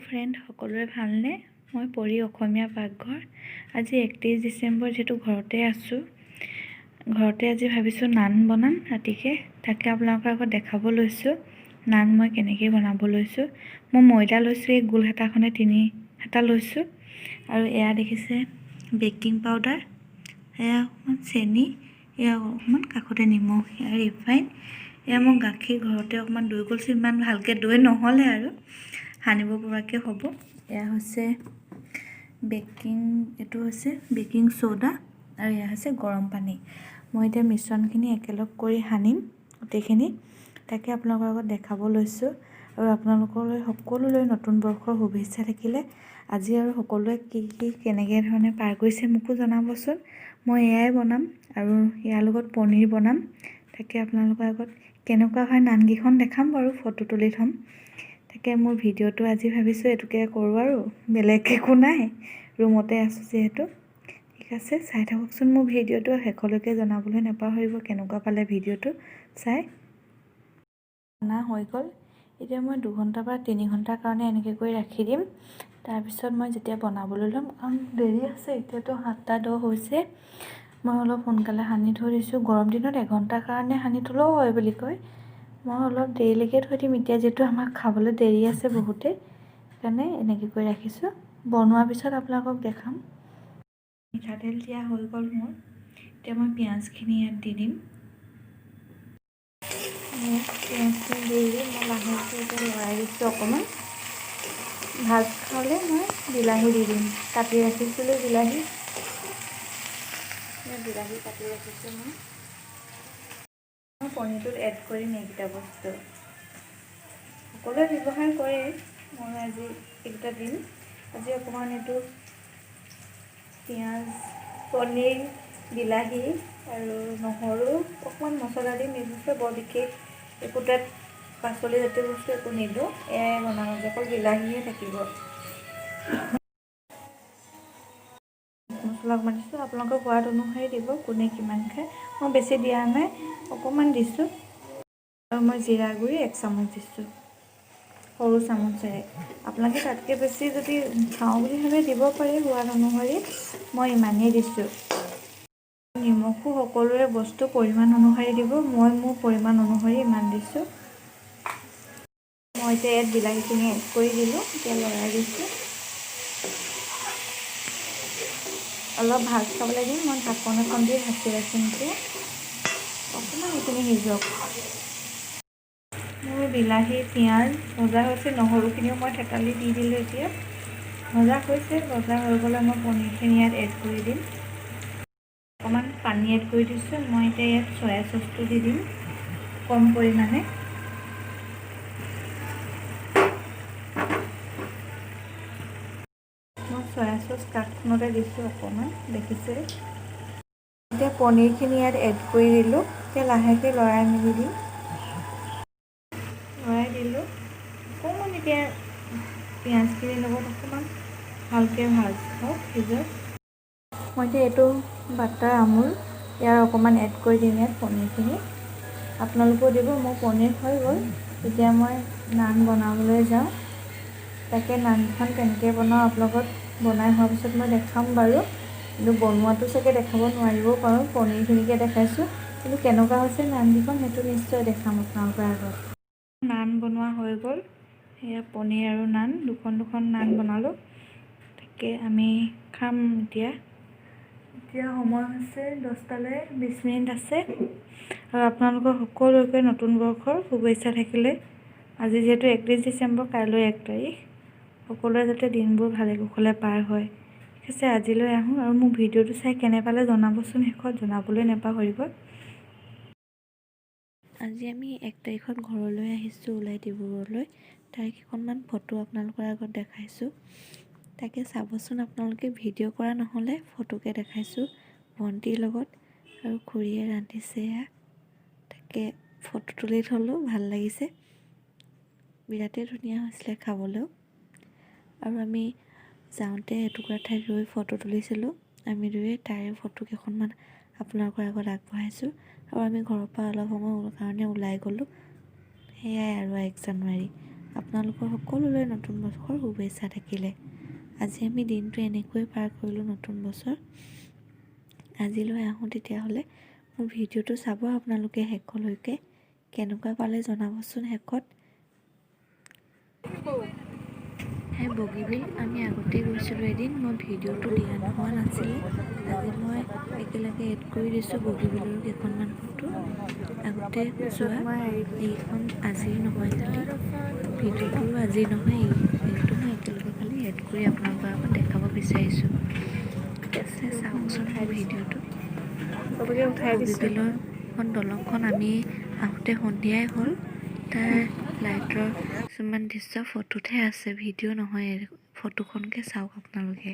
Friend, সকলোৰে ভালনে? মই পৰি, অসমীয়া পাকঘৰ। আজি 31 ডিচেম্বৰ, যিহেতু ঘৰতে আছোঁ, ঘৰতে আজি ভাবিছোঁ নান বনাম ৰাতিকে। তাকে আপোনালোকৰ আগত দেখাব লৈছোঁ নান মই কেনেকৈ বনাব লৈছোঁ। মই ময়দা লৈছোঁ, এই গোল হেতাখনে 3 হেতা লৈছোঁ। আৰু এয়া দেখিছে বেকিং পাউডাৰ, এয়া অকণমান চেনি, এয়া অকণমান কাষতে নিমখ, এয়া ৰিফাইন, এয়া মই গাখীৰ ঘৰতে অকণমান দৈ কৰিছোঁ। ইমান ভালকৈ দৈ নহ'লে আৰু সানিব পৰাকৈ হ'ব। এয়া হৈছে বেকিং, এইটো হৈছে বেকিং চ'ডা আৰু এয়া হৈছে গৰম পানী। মই এতিয়া মিশ্ৰণখিনি একেলগ কৰি সানিম গোটেইখিনি, তাকে আপোনালোকৰ আগত দেখাব লৈছোঁ। আৰু আপোনালোকলৈ সকলোলৈ নতুন বৰ্ষৰ শুভেচ্ছা থাকিলে। আজি আৰু সকলোৱে কি কি কেনেকৈ ধৰণে পাৰ কৰিছে মোকো জনাবচোন। মই এয়াই বনাম আৰু ইয়াৰ লগত পনীৰ বনাম। তাকে আপোনালোকৰ আগত কেনেকুৱা হয় নানকেইখন দেখাম বাৰু, ফটো তুলি থ'ম। তাকে মোৰ ভিডিঅ'টো আজি ভাবিছোঁ এইটোকে কৰোঁ আৰু বেলেগ একো নাই, ৰুমতে আছোঁ যিহেতু। ঠিক আছে, চাই থাককচোন মোৰ ভিডিঅ'টো শেষলৈকে। জনাবলৈ নাপাহৰিব কেনেকুৱা পালে ভিডিঅ'টো চাই। বনা হৈ গ'ল। এতিয়া মই 2 ঘণ্টা বা 3 ঘণ্টাৰ কাৰণে এনেকৈ কৰি ৰাখি দিম। তাৰপিছত মই যেতিয়া বনাবলৈ ল'ম, কাৰণ দেৰি আছে, এতিয়াতো 7:10 হৈছে। মই অলপ সোনকালে সানি থৈ দিছোঁ। গৰম দিনত এঘণ্টাৰ কাৰণে সানি থ'লেও হয় বুলি কয়। মই অলপ দেৰিলৈকে থৈ দিম। এতিয়া যিহেতু আমাক খাবলৈ দেৰি আছে বহুতেই, সেইকাৰণে এনেকৈ কৰি ৰাখিছোঁ। বনোৱাৰ পিছত আপোনালোকক দেখাম। মিঠাতেল দিয়া হৈ গ'ল মোৰ। এতিয়া মই পিঁয়াজখিনি ইয়াত দি দিম। পিঁয়াজখিনি দি দি মই লাহেকৈ এতিয়া লৰাই দিছোঁ। অকণমান ভাজ খালে মই বিলাহী দি দিম। কাটি ৰাখিছিলোঁ বিলাহী, বিলাহী কাটি ৰাখিছোঁ মই। পনীৰটোত এড কৰিম এইকেইটা বস্তু। সকলোৱে ব্যৱহাৰ কৰে, মই আজি এইকেইটা দিম। আজি অকণমান এইটো পিঁয়াজ, পনীৰ, বিলাহী আৰু নহৰু, অকণমান মছলা দিম। এইবোৰ বৰ বিশেষ একো তাত পাচলি জাতীয় বস্তু একো নিদিওঁ। এয়াই বনাম আজি, অকল বিলাহীহে থাকিব। মছলা অকণমান দিছোঁ। আপোনালোকৰ সোৱাদ অনুসৰি দিব, কোনে কিমান খায়। মই বেছি দিয়া নাই, অকণমান দিছোঁ। আৰু মই জিৰা গুড়ি 1 চামুচ দিছোঁ সৰু চামুচেৰে। আপোনালোকে তাতকৈ বেছি যদি খাওঁ বুলি ভাবে দিব পাৰে সোৱাদ অনুসৰি। মই ইমানেই দিছোঁ। নিমখো সকলোৰে বস্তু পৰিমাণ অনুসৰি দিব। মই মোৰ পৰিমাণ অনুসৰি ইমান দিছোঁ। মই এতিয়া ইয়াত বিলাহীখিনি এড কৰি দিলোঁ। এতিয়া লৰাই দিছোঁ। অলপ ভাজ খাবলৈ দিম। মই ঢাকন এখন দি ঢাকি ৰাখিম। এতিয়া অকণমান এইখিনি সিজক। মোৰ বিলাহী, পিঁয়াজ ভজা হৈছে। নহৰুখিনিও মই থেতালি দি দিলোঁ। এতিয়া ভজা হৈছে। ভজা হৈ গ'লে মই পনীৰখিনি ইয়াত এড কৰি দিম। অকণমান পানী এড কৰি দিছোঁ। মই এতিয়া ইয়াত চয়া চচটো দি দিম কম পৰিমাণে। মই চয়া চচ কাষখনতে দিছোঁ অকণমান, দেখিছে। এতিয়া পনীৰখিনি ইয়াত এড কৰি দিলোঁ। এতিয়া লাহেকৈ লৰাই মেলি দিম। লৰাই দিলোঁ অকণমান। এতিয়া পিঁয়াজখিনিৰ লগত অকণমান ভালকৈ ভাজ খাওক, সিজক। মই এতিয়া এইটো বাটাৰ আমুল ইয়াৰ অকণমান এড কৰি দিম ইয়াত পনীৰখিনি। আপোনালোকেও দিব। মোৰ পনীৰ হৈ গ'ল। এতিয়া মই নান বনাবলৈ যাওঁ। তাকে নানখন কেনেকৈ বনাওঁ আপোনালোকক বনাই হোৱাৰ পিছত মই দেখাম বাৰু। কিন্তু বনোৱাটো চাগে দেখাব নোৱাৰিবও পাৰোঁ। পনীৰখিনিকে দেখাইছোঁ, কিন্তু কেনেকুৱা হৈছে নানকেইখন সেইটো নিশ্চয় দেখাম আপোনালোকৰ আগত। নান বনোৱা হৈ গ'ল। সেয়া পনীৰ আৰু নান, দুখন দুখন নান বনালোঁ। তাকে আমি খাম এতিয়া। এতিয়া সময় হৈছে 10টালৈ 20 মিনিট আছে। আৰু আপোনালোকৰ সকলোকে নতুন বৰ্ষৰ শুভেচ্ছা থাকিলে। আজি যিহেতু 31 ডিচেম্বৰ, কাইলৈ 1 তাৰিখ। সকলোৰে যাতে দিনবোৰ ভালে কুশলে পাৰ হয়। ঠিক আছে, আজিলৈ আহোঁ। আৰু মোৰ ভিডিঅ'টো চাই কেনে পালে জনাবচোন শেষত, জনাবলৈ নাপাহৰিব। আজি আমি 1 তাৰিখত ঘৰলৈ আহিছোঁ ওলাই ডিব্ৰুগড়লৈ। তাৰ কেইখনমান ফটো আপোনালোকৰ আগত দেখাইছোঁ, তাকে চাবচোন আপোনালোকে। ভিডিঅ' কৰা নহ'লে, ফটোকে দেখাইছোঁ ভণ্টিৰ লগত। আৰু খুৰীয়ে ৰান্ধিছে এয়া, তাকে ফটো তুলি থ'লোঁ। ভাল লাগিছে, বিৰাটেই ধুনীয়া হৈছিলে খাবলৈও। আৰু আমি যাওঁতে এটুকুৰা ঠাইত ৰৈ ফটো তুলিছিলোঁ আমি দুয়োৱে, তাৰে ফটো কেইখনমান আপোনালোকৰ আগত আগবঢ়াইছোঁ। আৰু আমি ঘৰৰ পৰা অলপ সময় কাৰণে ওলাই গ'লোঁ। সেয়াই আৰু 1 জানুৱাৰী। আপোনালোকৰ সকলোলৈ নতুন বছৰৰ শুভেচ্ছা থাকিলে। আজি আমি দিনটো এনেকৈয়ে পাৰ কৰিলোঁ নতুন বছৰ। আজিলৈ আহোঁ তেতিয়াহ'লে। মোৰ ভিডিঅ'টো চাব আপোনালোকে শেষলৈকে, কেনেকুৱা পালে জনাবচোন শেষত। সেই বগীবিল আমি আগতেই গৈছিলোঁ এদিন, মই ভিডিঅ'টো দিয়া হোৱা নাছিলে। আজি মই একেলগে এড কৰি দিছোঁ বগীবিলৰ কেইখনমান ফটো আগতে যোৱা। এইখন আজিৰ নহয়, খালি ভিডিঅ'টোও আজিৰ নহয়। এইটো মই একেলগে খালি এড কৰি আপোনালোকৰ আগত দেখাব বিচাৰিছোঁ। ঠিক আছে, চাওকচোন মোৰ ভিডিঅ'টো। চবকে উঠাই দিছোঁ। বগীবিলৰ এখন দলংখন, আমি আহোঁতে সন্ধিয়াই হ'ল। তাৰ লাইটৰ কিছুমান দৃশ্য ফটোতহে আছে, ভিডিঅ' নহয়। ফটোখনকে চাওক আপোনালোকে।